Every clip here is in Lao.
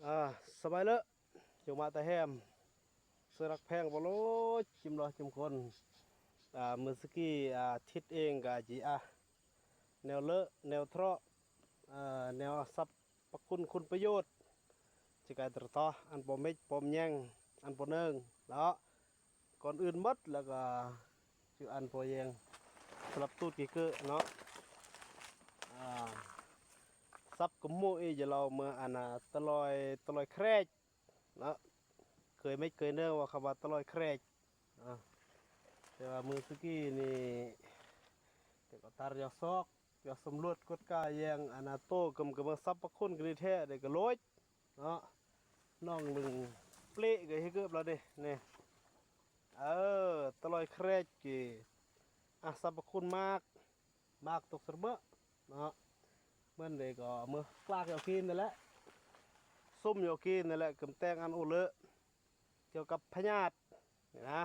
ອ່າ ສະບາຍເລີ ຢູ່ມາແຕ່ແຮມ ເສືອຮັກແພງບໍ່ໂລ ຈິມລໍຈິມຄົນ ອ່າ ມື້ສະກີ ອ່າ ທິດເອງກະຈິ ອ່າ ແນວເລີ ແນວເທາະ ອ່າ ແນວສັບພະຄຸນຄຸນປະໂຫຍດ ຈະກາຍຕຣະຕໍ ອັນບໍ່ເມັກບໍ່ແຍງ ອັນບໍ່ເນີງເນາະ ກ່ອນອື່ນໝົດ ແລ້ວກໍ ຈື່ອັນພໍແຍງ ສຳລັບຕູດກີເກີເນາະ ອ່າ ສັບກະໝູອີຈະເລົ່າເມື່ອອັນນະ ຕະຫຼອຍ ຕະຫຼອຍແຄຣກເນາະ ເຄີຍເມັກເຄີຍເນີງວ່າຄຳວ່າຕະຫຼອຍແຄຣກ ອ່າ ແຕ່ວ່າມື້ສະກີນີ້ ແຕ່ກໍຕັດຢາສອກ ຢາສຳຫຼວດກວດກາແຍງອັນນະໂຕ ກຳ ກຳມາສັບພະຄຸນກັນນີ້ແທ້ ໄດ້ກະໂລຍ ເນາະ ນ້ອງໜຶ່ງເປະກໍເຮັດເກີບແລ້ວເດ້ ນີ້ ເອີ ຕະຫຼອຍແຄຣກກີ ອ່ະ ສັບພະຄຸນໝາກ ໝາກຕົກສະເໝີເນາະ ເໝິ່ນເດກໍເມືອກລາກເອົາກິນນັ້ນແຫຼະ ສຸມເອົາກິນນັ້ນແຫຼະ ກຳແຕງອັນໂອເລີ ກ່ຽວກັບພະຍາດນີ້ນະ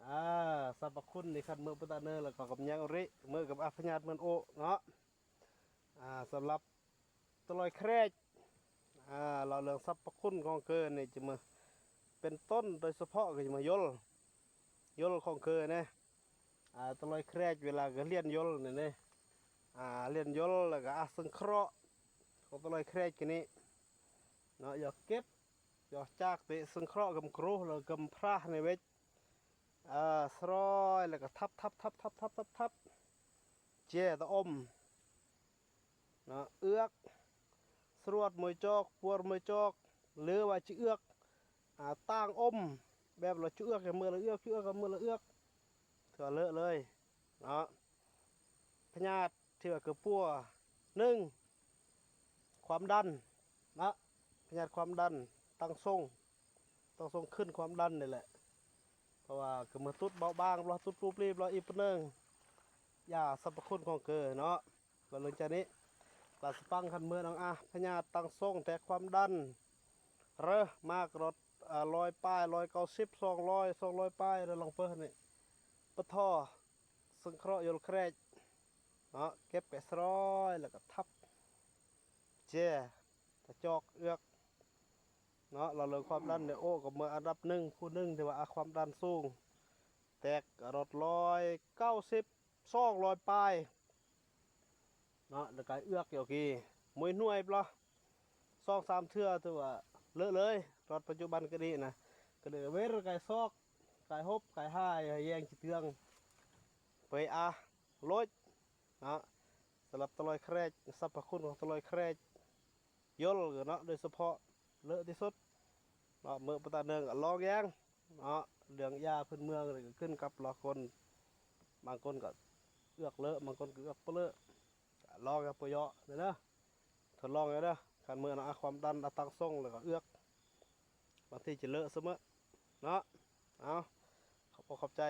ອ່າ ສັບພະຄຸນນີ້ ຄັນເມືອປະຕະເນີ ແລ້ວກໍກຳຍັງເອາເຣ ເມືອກັບອາພະຍາດເໝື່ນໂອເນາະ ອ່າ ສຳລັບຕະຫຼອຍແຄຣກ ອ່າ ເລົ່າເລື່ອງສັບພະຄຸນຂອງເກີນີ້ ຈະມາເປັນຕົ້ນ ໂດຍສະເພາະກໍຈະມາຍົນ ຍົນຂອງເກີນະ ອ່າ ຕະຫຼອຍແຄຣກ ເວລາກໍລຽນຍົນນີ້ເດ້ ອ່າ ລຽນຍົນ ແລ້ວກໍອາສັງເຄາະຂອງຕະຫຼອຍແຄຣກນີ້ເນາະ ຢາກເກັບ ຢາກຈາກເຕະສັງເຄາະກຳໂກຣ ແລ້ວກຳພຣາໃນເວັດ ອ່າ ສະຣອຍ ແລ້ວກໍທັບໆໆໆໆ ແຈຕະອົມ ເນາະ ເອືອກ ສະຫຼວດມວຍຈອກ ປວດມວຍຈອກ ຫຼືວ່າຈະເອືອກ ອ່າ ຕ່າງອົມ ແບບລະຈະເອືອກ ເມື່ອລະເອືອກ ຈະເອືອກ ເມື່ອລະເອືອກ ຖືວ່າເລີະເລີຍເນາະ ພະຍາດທີ່ວ່າກະປົວ ໜຶ່ງ ຄວາມດັນ ເນາະ ພະຍາດຄວາມດັນ ຕັ້ງຊົງ ຕ້ອງສົ່ງຂຶ້ນຄວາມດັນນີ້ແຫຼະ ເພາະວ່າກະເມື່ອຕຸດເບົາບາງ ລະຕຸດປູປລີບ ລະອີກປະເໜິງ ຢາສັບພະຄຸນຂອງເກີເນາະ ລະເລື່ອງຈາກນີ້ ລະສະປັງຄັນເມື່ອນອງອາ ພະຍາດຕັ້ງຊົງແທກຄວາມດັນ ເຣ ມາກະໂດດ ອ່າ ຮ້ອຍປາຍ ຮ້ອຍເກົ້າສິບ ສອງຮ້ອຍ ສອງຮ້ອຍປາຍ ລະລອງເປີດນີ້ ປະທໍ ສັງເຄາະຍົນແຄຣກ ເນາະ ເກັບແກະສະຣອຍ ແລ້ວກະທັບ ແຈ ກະຈອກເອືອກ ເນາະ ລະເລື່ອງຄວາມດັນນີ້ ໂອ້ ກໍເມື່ອອັນດັບໜຶ່ງ ຜູ້ໜຶ່ງທີ່ວ່າ ອາ ຄວາມດັນສູງ ແຕກກະໂດດຮ້ອຍເກົ້າສິບ ສອງຮ້ອຍປາຍ ເນາະ ແລ້ວກະເອືອກຢູ່ກີ້ ມວຍໜ່ວຍປະ ສອງສາມເທື່ອ ຖືວ່າເລີະເລີຍ ຮອດປັດຈຸບັນກະດີນະ ກະເລີຍເວນກາຍສອກ ກາຍຮົບ ກາຍຫາຍ ແຍງຈີເຕືອງ ເປີຍອາ ໂລດ ເນາະ ສຳລັບຕະຫຼອຍແຄຣກ ສັບພະຄຸນຂອງຕະຫຼອຍແຄຣກ ຍົນເນາະ ໂດຍສະເພາະເລີະທີ່ສຸດເນາະ ເມີປະຕາເນີງກໍລອງແຍງເນາະ ເລື່ອງຢາພື້ນເມືອງນີ້ກໍຂຶ້ນກັບລະຄົນ ບາງຄົນກໍເອືອກເລີະ ບາງຄົນກໍເອືອກບໍ່ເລີະ ກໍລອງກັບປະເຍາະເດີ ທົດລອງເດີ ຄັນເມີນະ ອາ ຄວາມດັນ ອາ ຕັ້ງຊົງ ແລ້ວກໍເອືອກ ບາງທີຈະເລີະສະເໝີເນາະ ເອົາ ຂອບອົກຂອບໃຈ